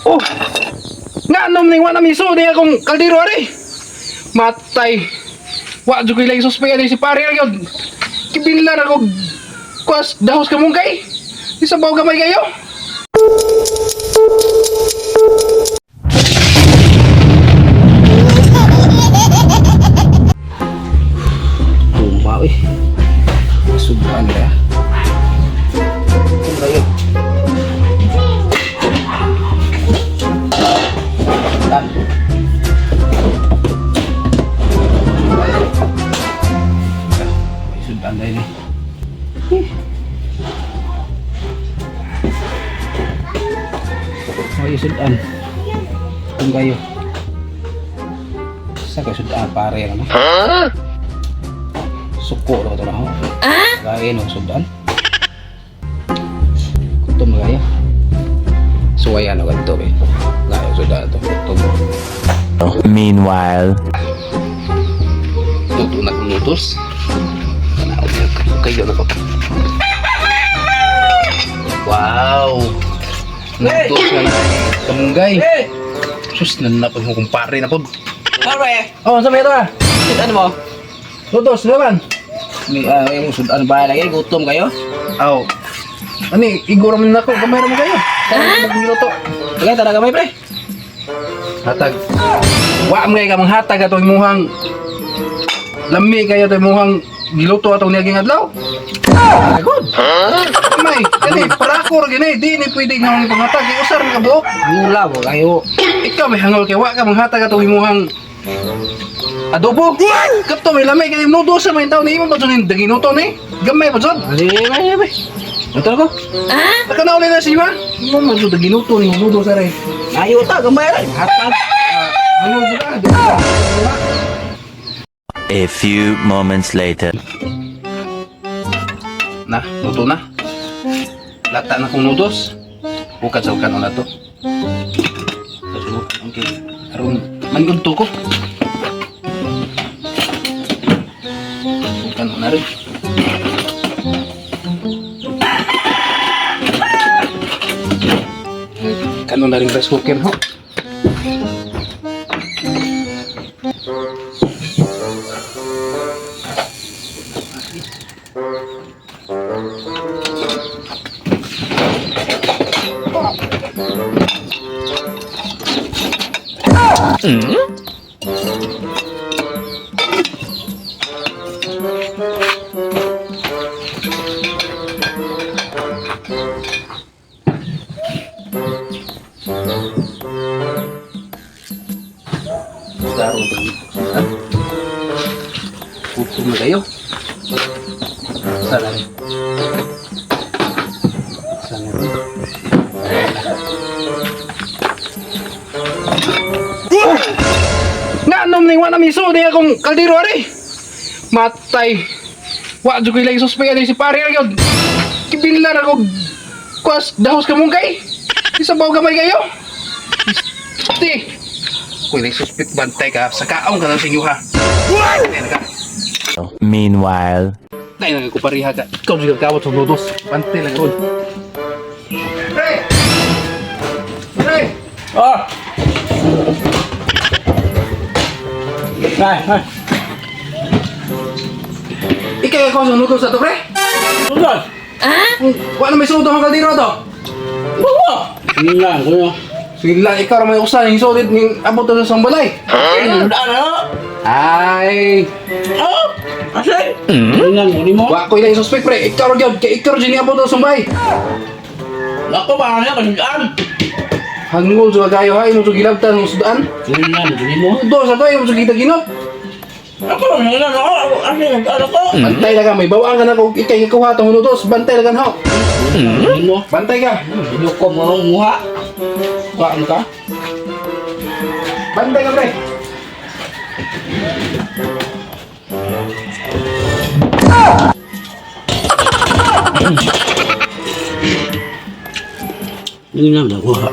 Oh. Nga anom ning wa na miso ni akong kaldero ari. Matay. Wa jud ko ilang suspect ani si pare ra gyud. Kibinlan ako kuas dahos kamunggay. Isabaw gamay kayo. Tuma eh. Subuan ka. Kayo. Tan. May sudan dahil eh. May sudan. Kung kayo. Sa kayo sudan pare ano? Suko ro to na ho. Gaya no sudan. Gutom na kayo. Suwayan na ganito eh. Gaya sudan to. Gutom. Meanwhile. Luto na kong noodles. Tanaw niya. Kayo na ko. Wow! Noodles na na. Kamunggay. Hey! Sus, nanapod mo kumpare na po. Pare! Oh, sa ito ah. Ano mo? Noodles naman. May yung sudan ba lagi? Gutom kayo? Aw. Ani, iguro man nako. Kamay mo kayo. Sana magluto. Sige, tara gamay pre. Hatag. Wa mo kay ka manghatag atong imuhang lami kayo atong imuhang giluto atong niaging adlaw. Good. May, kani parako ra gini, di ni pwede nga mong panghatag, kay usar ka buok. Gula mo kayo. Ikaw may hangol kay wa ka manghatag atong imuhang adobo. Kapto may lami kay noodles sa may taon ni imo pa jud ni daginuto ni. Gamay pa jud. Sige, may may. Ito ko. Nakanauli na siya. Imo man jud daginuto ni noodles are. Ayo ta gamay ra. Hatag. Hangol jud ka. Di ba? A few moments later. Na, luto na. Lata na kong noodles. Bukad sa ukan na to. Okay. Aron mangunto ko. Ukan na rin. Kano na rin rice cooker ho. Klaro ba dito? Ha? Gutom na kayo? Sana rin. Sana rin. Oh! Nga anom ni wa na miso ni akong kaldero ari. Matay. Wa jud ko ilang suspect ani si pare ra gyud. Kibinlan ako kuas dahos kamunggay. Isabaw gamay kayo. Ti. Kuy, may suspect bantay ka. Sa kaong ka na sa inyo ha. What? Ka. Meanwhile. Dahil nang kupariha ka. Ikaw juga kawat sa noodles. Bantay lang ron. Pre! Pre! Oh. Ay, ay. Ikay ako sa noodles ato, pre? Sudan. Wala may sudo ang kaldero to. Buwa. Nga, kuya. Sige lang, ikaw ra may usan. Yung solid ng abot na sa balay. Sudan ano? Ay! Oh! Asay. Nga mo ni mo. Wa ko ilang suspect, pre. Ikaw ra gyud. Kay ikaw ra gyud ni abot na sa balay. Lako ba na kasudan? Hangol sa kayo ha. Imo sa gilabtan ng sudan. Nga mo ni mo. Noodles ato. Imo sa kita ginot. Ako, nga ako. Asay, ano ko? Bantay lang ka. May bawaan ka na kung ikay ikuha itong noodles. Bantay lang ka ho. Ni mo. Bantay ka. Sinuko mo ang muha. Kuhaan ka? Bantay ka, pre. Hindi na nakuha.